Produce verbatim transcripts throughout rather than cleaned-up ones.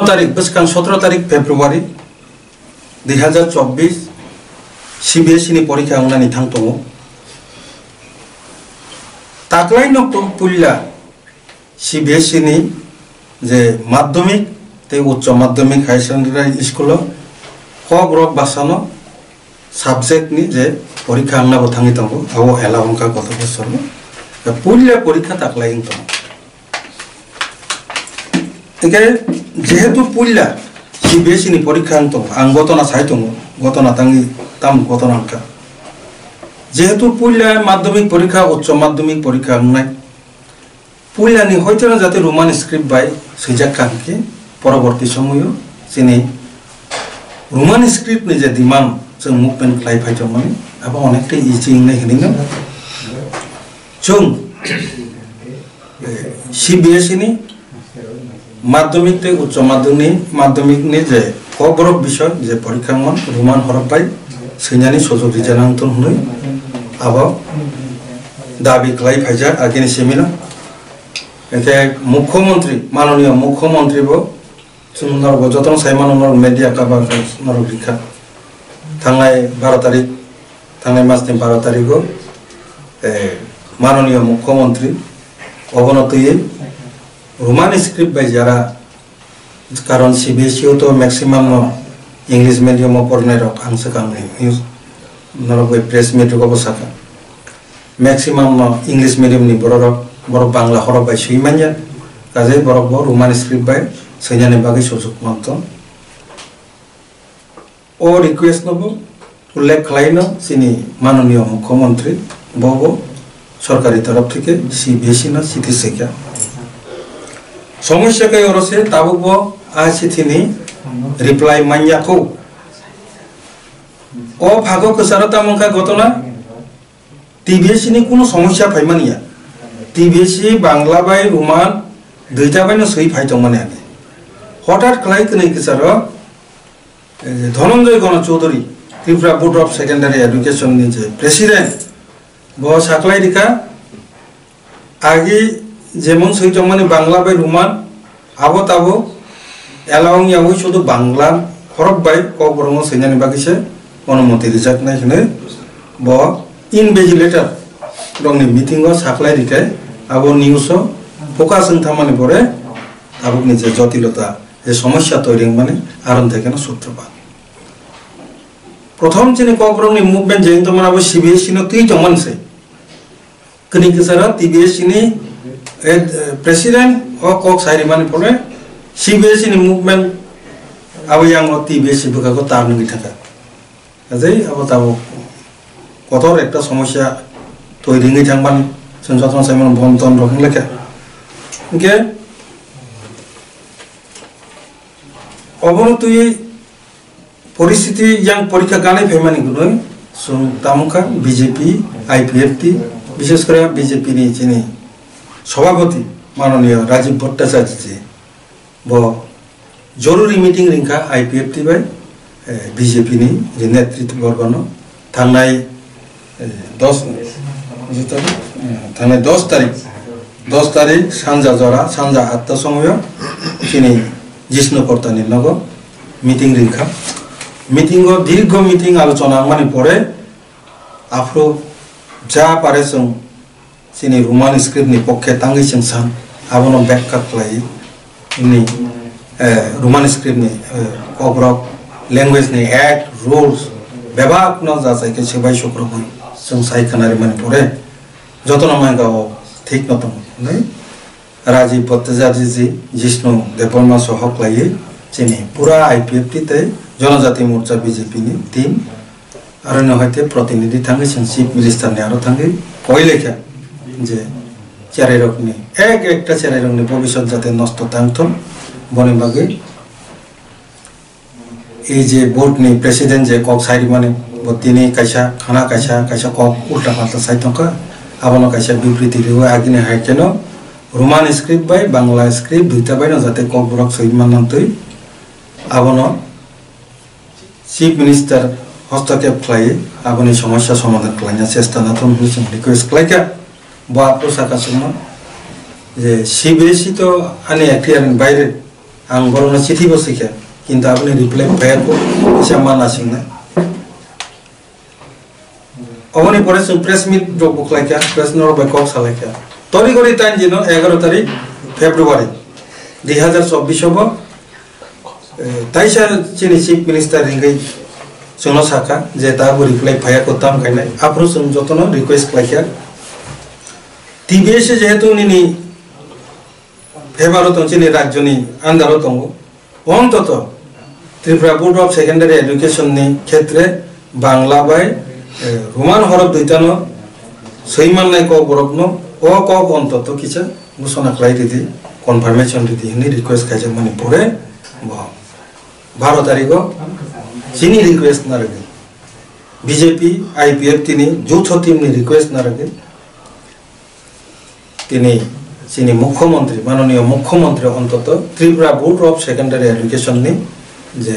tarik, bwskang sotro tarik February dui hazar chobbish C B S E ni porikha wngnani thang tongo. Taklai no pu-, puila C B S E ni je madhyamik tei uccho madhyamik higher secondary school o kok rok bwsano subject ni je porikha wngna bo thangwi tongo, abo ela wngkha koto bosor no. Puila porikha taklai wng tongo. Hingke jehetu puila C B S E ni porikha wng tongo, ang gotona sai tongo, gotona tangwi tamo gotona wngkha. Jehetu puila madhyamik porikha, uccho madhyamik porikha wngnai, puila ni hoiteno jate Roman script bai swijak kha hingke poroborti somoyo chini Roman script ni je demand chwng movement khlai phai tongmani abo onekta easy wngnai hinwi no chwng, eh, C B S E ni madhyamik tei uccho madhyamik ni, madhyamik ni je kokborok bisoi je porikha wngmani Roman horok bai swinani sujok rijana wngthun hwnwi abo dabi khlai phaijak agini simi no. Hingke Mukhyamantri, Mananiya Mukhyamantri bo chwng norok bo jotono sai mano, norok media cover norok rikha. Thangnai baro tarik, thangnai mas ni baro tarigo, eh, Mananiya Mukhyamantri obono twiwi Roman script bai jara, karon C B S E o to maximum no English medium o pornai rok ang swkang ni news norok bai press meet rok obo saka. Maximum no English medium ni borok rok, borok Bangla horok bai swi manya, kaje borok bo Roman script bai swinani bagwi sujok manton. O request no bo ullekh khlai no chini Mananiya Mukhyamantri bo bo sorkari torof theke C B S E no chiti swikha. Somosya kai oro se tabuk bo a chithi ni reply manya kho. O phago kwcharo tamo wngkha gotona. T B S ni kuno somosya phaimani ya. T B S Bangla bai Roman duita bai no swi phai tongmani age. Hothat khlai kwnwi kwcharo, eh, Dhananjay Gana Chaudhary, Tripura Board of Secondary Education ni je President, bo saklai rikha, agi jemon swi tongmani Bangla bai Roman, abo tabo allow wngya, wi sudu Bangla khorok bai Kokborok no swinani bagwi se onumoti rijaknai hinwi bo invigilator rokni meeting o saklai rikai, abo news o focus wng thangmani pore tabukni je jotilota, je somosya toiri wngmani, aron thai kheno sutrabad. Prothom chini Kokborokni movement je wng tongmani abo C B S E no twi tongmani se. Kwnwi kwcharo T B S ni, eh, president o kok sai rimani phone C B S ni movement abo yang o T B S bwkhago tar nungwi thangkha. Ajai abo tabo kotor ekta somosya toi ringwi thangmani chwng jotono saimano bon ton rok wnglaikha. Hwnkhe obono twiwi Poristiti yang porikha ganai phaimani gunoi chwng tamo kha B J P, I P F T, bishes kore B J P ni chini Sabhapati Mananiya Rajiv Bhattacharya ji bo joruri meeting ringkha I P F T bai, eh, B J P ni je netritwa borgono thangnai Eh, dos, jota, eh, thangnai dos tarik, dos tarik sanja jora, sanja atta somoyo chini Jishnu Kortani nogo meeting ringkha. Meeting o dirgho meeting alochona wngmani pore aphuru ja pare chwng chini Roman script ni pokhe tangwi chwng san, abono bekha khlai. Ni, eh, Roman script ni, eh, kokrok, language ni act, rules, bebak no jachai khe swbai sukrubui chwng sai khna rimani pore jotono mangka o thik no tongo, nai? Rajiv Bhattacharya ji, Jishnu Debbarma sohok laiwi chini pura I P F T tei Janajati Morcha B J P ni team Aro no hai tei protinidhi thangwi chwng Chief Minister ni aro thangwi koi laikha je cherai rok ni ek ekta cherai rok ni bobisot jate nosto tang thung, boni bagwi ei je board ni president je kok sai rimani bo tini kaisa khana kaisa kaisa kok ulta palta sai tongkha, abono kaisa bibriti riwi agini hai kheno Roman script bai Bangla script duita bai no jate kok borok soi manna twi abono Chief Minister hostokep khlai aboni somosya somadhan khlaina chesta nathum hwnwi chwng request khlaikha. Bo aphuru sakha chwngno je C B S E to ani ekhtiar ni baire, Ang borokno chithi bo swikha, kintu aboni reply phaiya kho, kisa ma nasingnai. Oboni pore chwng press meet rok bo khlaikha, press rok bai kok salaikha. Tori gori tain dino egaro tarik February dui hazar chobbish o bo, eh, taisa chini Chief Minister hingwi chwngno sakha je ta bo reply phaiya kho tam khainai. Aphuru chwng jotono request khlaikha. T B S jehetu nini favour o tong, chini rajyoni under o tongo. Ontoto Tripura Board of Secondary Education ni khetre Bangla bai, eh, Roman horop duitano swi mannai kokborokno, o kok ontoto kisa ghosona khlai ridi, confirmation ridi hwnwi request khaijakmani pore bo baro tarikh o chini request narwgwi, B J P, I P F T ni joutho team ni request narwgwi, tini chini Mukhyamantri, Mananiya Mukhyamantri ontoto Tripura Board of Secondary Education ni je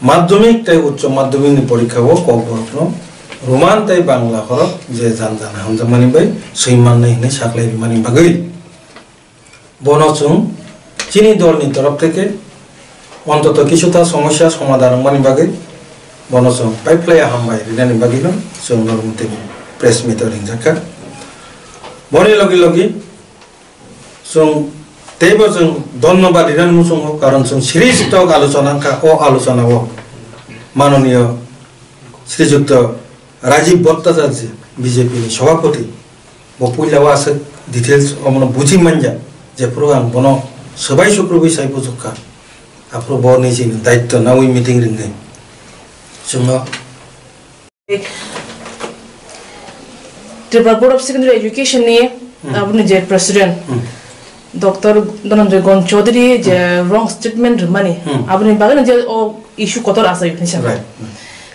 madhyamik tei uccho madhyamik ni porikha o kokborokno Roman tei Bangla horok je jan jan hamjakmani bai swi mannai hwnwi saklai rimani bagwi. Bono chwng chini dolni torof theke ontoto kisuta somosya somadhan wngmani bagwi bono chwng paiphlaiya hambai rinani bagwino chwng norok tini press meet o ringjak kha. Boni logi logi chwng teibo chwng dhonnobad rinani muchungo, karon chwng sri sitok alochona wngkha. O alochona o manoniyo Srijukto Rajiv Bhattacharya, B J P ni Sabhapati, bo puila o aswk details omono buji manya, jephuru ang bono swbai sukrubwi sai bujukkha, aphuru bo nijini daityo nawi meeting ringwi chwngno. Tripura Board of Secondary Education ni Hmm. aboni je president Hmm. Doctor Dhananjay Gon Chaudhary je Hmm. wrong statement rwmani, Hmm. aboni bagwi je o issue kotor achai hinwi sakha. Right. Hmm.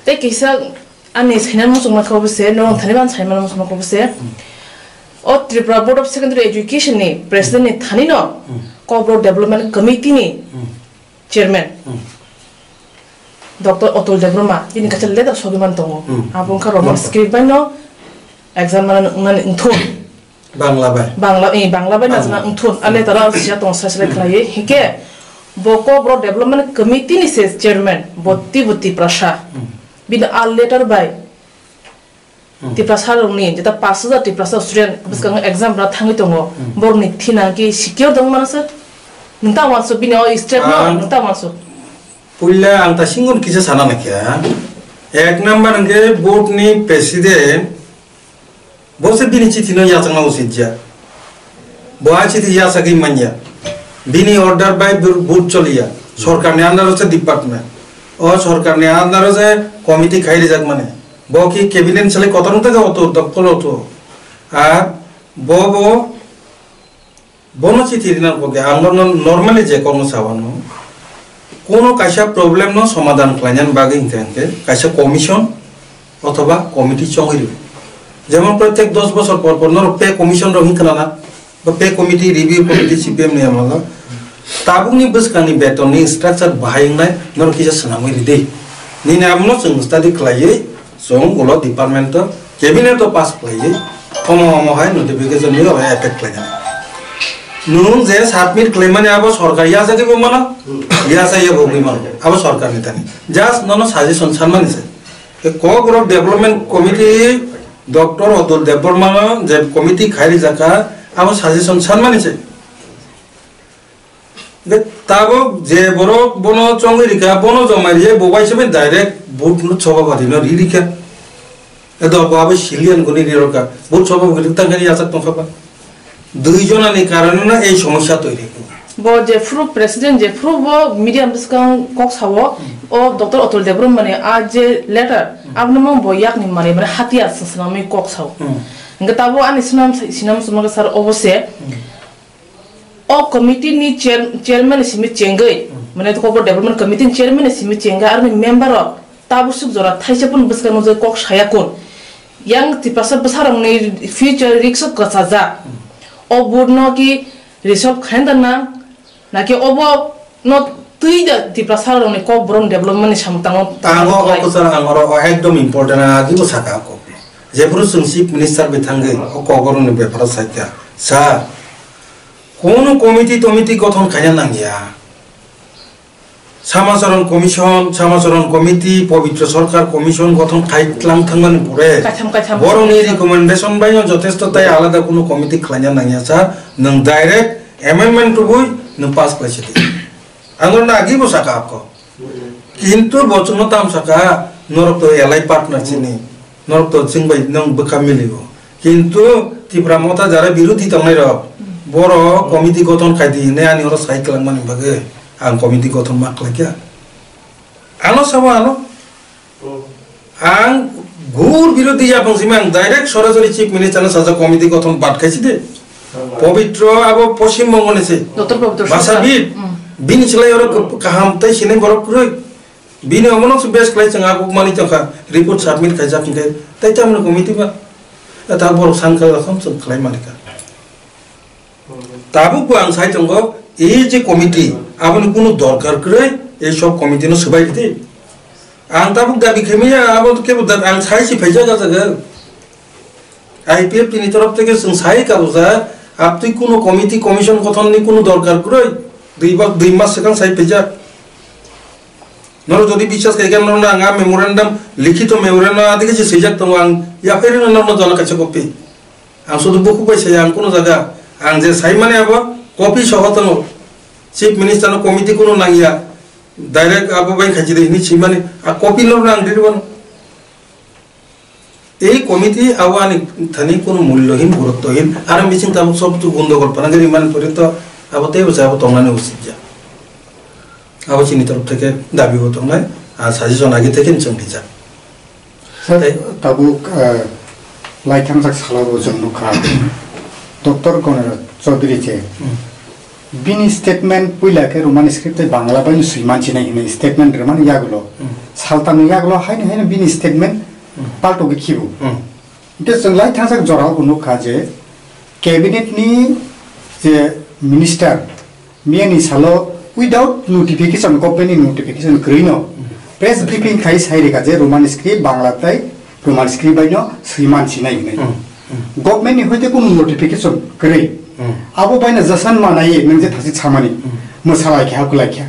Tei kisa ani saina muchungma khe obo se, norok Hmm. thani ban saimano muchungma khe obo se. Hmm. O Tripura Board of Secondary Education ni president ni thani no Hmm. Kokborok Development Committee ni Hmm. chairman Hmm. Doctor Atul Debbarma bini kaisa letter sogwi man tongo. Hmm. Abo wngkha Roman Hmm. script bai no exam manani wngnani wngthun. Bangla bai. Bangla, eh, Bangla bai Bangla. Najana wngthun. A letter o sija tong sai sai Hmm. khlaiwi. Hingke bo Kokborok Development Committee ni se chairman, bo Hmm. Tibu Tiprasa. Hmm. Bini a letter bai Hmm. Tiprasa rokni, jeta pash hajar Tiprasa student Hmm. bwskango exam rwna thangwi tongo. Hmm. Borokni thina ki secure dong mano sir? Nwng ta wansu bini o step no, Ang nwng ta wansu. Puila ang ta singun kisa sana naikha. Ek number hwnkhe board ni president, bo se bini chithi no yachakna usit ya. Bo a chithi yachagwi manya. Bini order bai bur-, board choliya. Sorkar ni under o se department. O sorkar ni under o se committee khai rijak mani. Bo ki cabinet selai kotor wngtha khe oto, dokkol oto. Ar bo bo Bono chithi rina kok ya, ang bono normally je kokno sawano. Kono kaisa problem no somadhan khlainani bagwi hingkhe hingkhe kaisa commission othoba committee chongwi rw. Jemon protek dos bosor por por norok pay commission rok hingkhe nana, ba pay committee, review committee, C P M ni amalo. Tabukni bwskangni betonni structure bahai wngnai norok kisa swnamwi rw di. Nini abono chwng study khlaiwi chwng ulo department o cabinet o pass khlaiwi omo omo hai notification ni obo effect khlainai. Nwng je submit khlaimani abo sorkar yachagwi bo mano, yachaya bo wngwi mano, abo sorkar ni thani. Just nono suggestion sanmani se. Kokborok Development Committee Doctor Atul Debbarma no je committee khai rijak kha, abo suggestion sanmani se. Be tabok je borok bono chongwi rikha, bono jomai riya, bo bai se bai direct vote no choba bari no ri rikha. E do bo abo civilian guni ri rokha. Vote choba bari tang kani yachak tong kha ba. Dui jona ni karone no ei somosya toiri. Bo je phuru president je phuru bo media bwskang kok sao, o Doctor Atul Debbarma ni a je letter, Hmm. aboni mung bo yak ni mari mari hatiya swnamwi kok sao. Hmm. Hingke tabo ani sinam, sinam sumaka sar obo se. Hmm. O committee ni chair-, chairman ni simi chengwi, Hmm. mane Kokborok Development Committee ni chairman ni simi chengwi, aroni member rok tabuk suk jora thaisa pun bwskang nujui kok saya kun. Yang Tiprasa bwsarok ni future risk o kwchajak. Hmm. O board no ki resolve khaina da nang, naki obo no twi da Tiprasa rok ni Kokborok development ni samung tango. Tango o kwcharo ang oro o ekdom important, ang agi bo saka o kok. Jephuru chwng chief minister bai thangwi o Kokborok ni beparo saikha. Sir, Kono committee tomiti gothon khaina nangya. Samacharan Commission, Samacharan Committee, Pabitra Sarkar Commission gothon khai tlang thangmani pore Kaitham, kaitham. Borokni recommendation baino jothesto tai alada kuno committee khlaina nangya sa, nwng direct amendment tubui nwng pass khlai sidi. Ang norokno agibo saka ako. Kintu bo chwngno tam saka, norok to allied partner chini. Norok to chwng bai nwng bwkha miligo. Kintu Tipra Motha jara birodhi tongnai rok, boro committee gothon khai di hinwi ani oro sai kwlangmani bagwi ang committee gothon ma khlai kha. Ano sabo ano. Ang gur birodhi yapang simi ang direct sorajori Chief Minister no sajak committee gothon bad khai sidi. Pabitra abo Poschim Bongo ni se. Doctor Pabitra Sarkar. Bini silai oro kaham tai sinai borok kwrwi. Bini omono se base khlai chwng abo mani tongkha report submit khaijak hwnkhe tai tamni committee ba. Ta borok sankha lakham chwng khlai mani kha. Tabuk bo ang sai tongo, ei je committee, aboni kunu dorkar kwrwi, ei sub committee no swbai ridi. Ang tabuk dabi khaimaya, abo kebo da-, ang sai si phaijak ah jaga. I P F T ni torof theke chwng sai kabujak, abtwi kunu committee commission gothon ni kunu dorkar kwrwi, dui ba, dui mas swkang sai phaijak. Norok jodi biswas khaikhe norokno ang a memorandum, likhito memorandum adike se swijak tongo, ang yaphairino norokno jona kaisa copy. Ang sudu bukhuk bai saya, ang kunu jaga, ang je saimani abo copy soho tongo. Chief Minister no committee kunu nangya, direct abo bai khachi de hinwi simani, a copy norokno ang riri mano. Ei committee abo ani thani kunu mullohin, guruttohin, aro bising tabuk sob tu gundogol phanagari mani pore to abo teibo se abo tongnani usit ya. Abo chini torof theke dabi bo tongnai, a suggestion age theke chwng rijak. Sir, tei tabuk, eh, lai thangjak salo bo chwng nukha. Doctor Gonaraj Chaudhary je, hmm, bini statement puila khe Roman script tei Bangla bai no swi mansinai hinwi statement rwmani yagulo. Hmm. Saltamni yagulo haino haino bini statement, hmm, paltogwi khibo. Hmm. Hwnkhe chwng lai thangjak jorao bo nukha je cabinet ni je minister miyani salo without notification, government ni notification kwrwi no press briefing khai sai rwkha je Roman script Bangla tei Roman script bai no swi mansinai hinwi. Hmm. Hmm. Government ni hoite kunu notification kwrwi. Hmm. Abo bai no jasan manai nwng je thasi samani. Hmm. Mwsalai kha, kulai kha.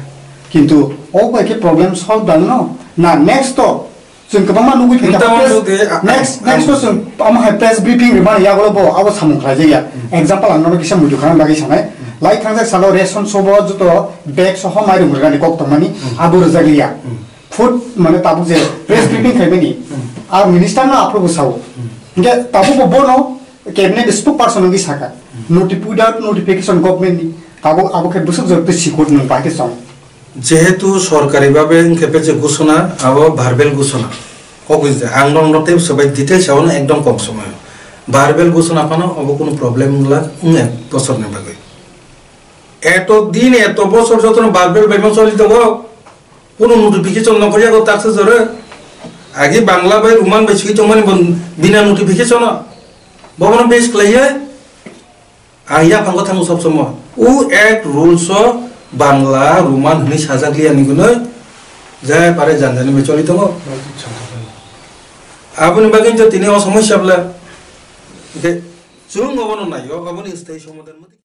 Kintu o bai khe problem solve dang no na next to chwng kwbangma nugwi phaikha. Nta press, mangso de, a-, next, a-, next to chwng omo hai press briefing rwmani yagulo bo abo samung khlaijak ya. Hmm. Example ang nono kisa muitu khana bagwi sanai. Hmm. Lai thangjak salo ration sobo joto bag soho mairum rwgani kok tongmani, hmm, abo rwjak liya. Hmm. Food mane tabuk je press briefing khaimani, hmm, a minister no aphuru bo sao. Hmm. Hingke tabuk bo bono cabinet spokesperson wngwi saka. Hmm. Noti-, without notification government ni tabuk abo khe bwswk jor twi sikut nwng bahai khe chong. Jehetu sorkari babe wngkhe petse gusuna, abo verbal gusuna. Kok bujdi, ang norok tei swbai details abono ekdom kom somoyo. Verbal gusuna phano obo kunu problem wngla, wng ek bosorni bagwi. Eto din, eto bosor jotono verbal bai ma choli tongo. Kunu notification nokho yago taksa jore. Agi Bangla bai Roman bai swi tongmani bon bina notification o. Bobono base khlaiye. Ang yaphang khe thango sob somoi. U ek rules o Bangla, Roman hwnwi sajak liya ni gunoi. Jai pare jan jani bai choli tongo. Aboni bagwi to tini o somosya bwle. Hwnkhe chwng obono naio, aboni stay somadan.